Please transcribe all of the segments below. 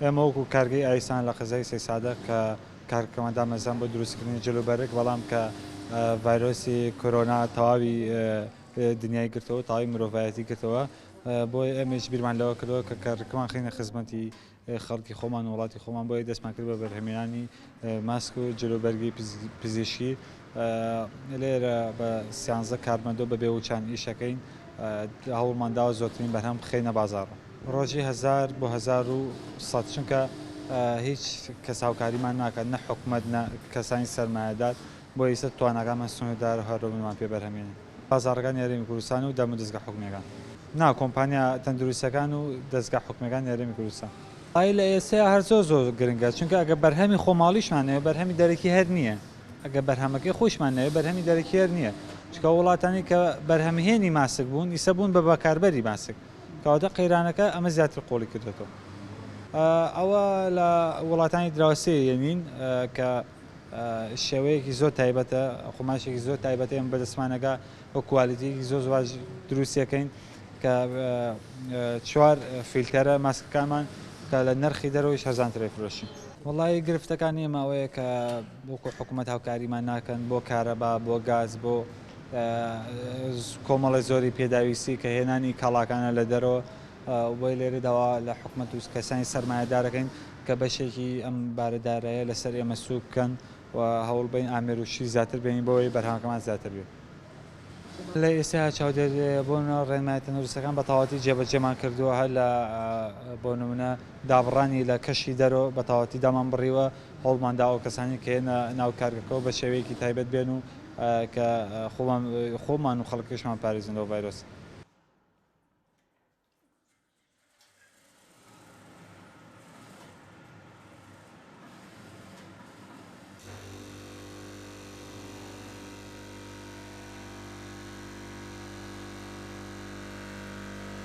ئێمە وەکو کارگەی ئایسان لە قەزای سەیسادق کە کارگەکەمان دامەزراند بۆ دروستکردنی جلوبەرگ، بەڵام کە ڤایرۆسی کۆرۆنا تەواوی دنیای گرتەوە، تەواوی مرۆڤایەتی گرتەوە، بۆیە ئێمەیش بیرمان لەوە کردەوە کە کارگەکەمان خەینە خزمەتی خەڵکی خۆمان و وڵاتی خۆمان، بۆیە دەستمان کرد بە بەرهەمهێنانی ماسک و جلوبەرگی پزیشکی. لێرە بە سیانزە کارمەندەوە بە بێوچان ئیشەکەین، هەوڵمان داوە زۆرترین بەرهەم بخەینە بازاڕ. ڕۆژی هەزار بۆ 1100، چونکە هیچ کەس هاوکاریمان ناکات، نە حکومەت نە کەسانی سەرمایەدار، بۆیە ئیستا تواناکانمان سنووردارە و هەر ڕۆژمان پێ بەرهەمێنین. بازاڕەکانی هەرێمی کوردستان و دامودەزگا حکومییەکان. نا، کۆمپانیا تەندروستییەکان و دەزگا حکومییەکانی هەرێمی کوردستان. ئای لە ئێستەیا هەر زۆر زۆر گرنگە، چونکە ئەگەر بەرهەمی خۆماڵیشمان نەوێ بەرهەمی دەرەکی هەر نییە، ئەگەر بەرهەمەکەی خۆیشمان نەوێ بەرهەمی دەرەکی هەر نییە، چونکە ئەو وڵاتانەی کە بەرهەمهێنی ماسک بوون ئیستا بوون بە بەکاربەری ماسک، کەواتە قەیرانەکە ئەمە زیاتر قوڵی کردۆتەوە. ئەوە لە وڵاتانی دراوسێ یەنین کە شێوەیەکی زۆر تایبەتە، قوماشێکی زۆر تایبەتە ئێمە بەدەستمانەگا و کوالیتیەکی زۆر زۆر باش دروستیەکەین کە چوار فیلتەرە ماسکەکانمان کە لە نرخی دەرەوەیش هەرزانتر ئەیفرۆشین. وەڵایی گرفتەکانی ئێمە ئەوەیە کە وەکو حکوومەت هاوکاریمان ناکەن بۆ کارەبا، بۆ گاز، بۆ کۆمەڵی زۆری پێداویستی کە هێنانی کاڵاکانە لە دەرەوە. بۆیە لێرە داوا لە حکومەت و کەسانی سەرمایەدارەکەین کە بەشێکی ئەم بارە دارایە لەسەر ئێمە سووک بکەن و هەوڵ بەین ئامێر و شتی زیاتر بێنین بۆ ئەوەی بەرهەمەکەمان زیاتر بێت. لە ئێستا چاودێر بۆ نمونە ڕێنمایە تەندروستەکان بە تەواوەتی جێبەجێمان کردووە، هەر لە بۆ نمونە دابڕانی لە کەشی دەرەوە بە تەواوەتی دامان بڕیوە، هەوڵمان داوە ئەو کەسانەی کە یەنە ناو کارگەکەوە بە شێوەیەکی تایبەت بێن و کە خۆمان خۆمان و خەڵکەکەشمان پارێزین لەو ڤایرۆسە.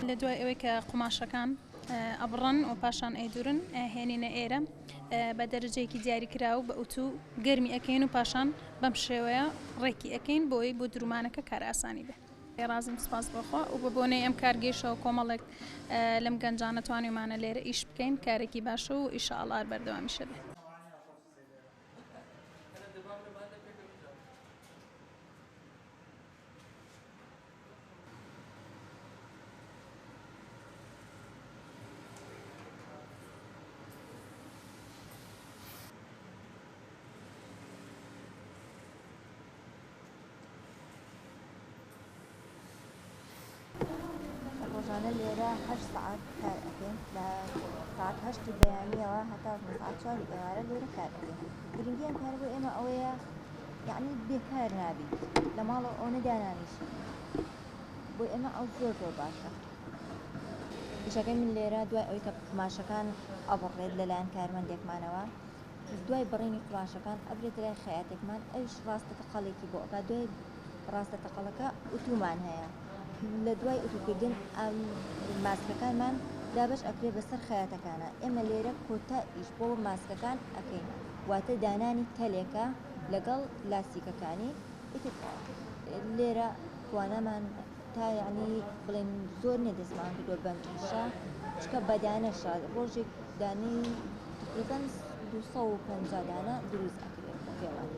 لە دوای ئەوەی کە قوماشەکان ئەبڕن و پاشان ئەیدورن هێنینە ئێرە بە دەرەجەیەکی دیاریکراو بە ئوتو گەرمی ئەکەین و پاشان بەم شێوەیە ڕێکی ئەکەین بۆی بۆ درومانەکە کارئاسانی بێ. ڕازیم سپاس بۆ خوا و بە بۆنەی ئەم کارگەیشەوە کۆمەڵێک لەم گەنجانە توانیومانە لێرە ئیش بکەین کارێکی باشە و ئیشاڵا هەر بەردەوامیشە بێ. ڕۆژانە لێرە هەشت سەعات کار ئەکەین لە سەعات هەشتی بەیانیەوە هەتا سەعات چواری ئێوارە لێرە کار ئەکەین گرنگی ئەم کارە بۆ ئێمە ئەوەیە یعنی بێکار نابیت لە ماڵەوە ئەوەنە دانانیشی بۆ ئێمە ئەو زۆر زۆر باشە ئیشەکەی من لێرە دوای ئەوەی کە قوماشەکان ئەبڕێت لەلایەن کارمەندێکمانەوە دوای بڕینی قوماشەکان ئەبرێتە لای خەیاتێکمان ئەویش ڕاستە تەقەڵێکی بۆ ئەکات دوای ڕاستە تەقەڵەکە ئوتومان هەیە لە دوای ئوتوکردن ئەم ماسکەکانمان دابەش ئەکرێ بەسەر خەیاتەکانە ئێمە لێرە کۆتا ئیش بۆ ماسکەکان ئەکەین واتە دانانی تەلێکە لەگەڵ لاستیکەکانی ئیتر لێرە توانامان تا یەعنی بڵێن زۆر نیە دەستمان کردوە بەم ئیشە چکە بە دانەشە ڕۆژێک دانەی تقریبا 250 دانە دروست ئەکرێت پێوان.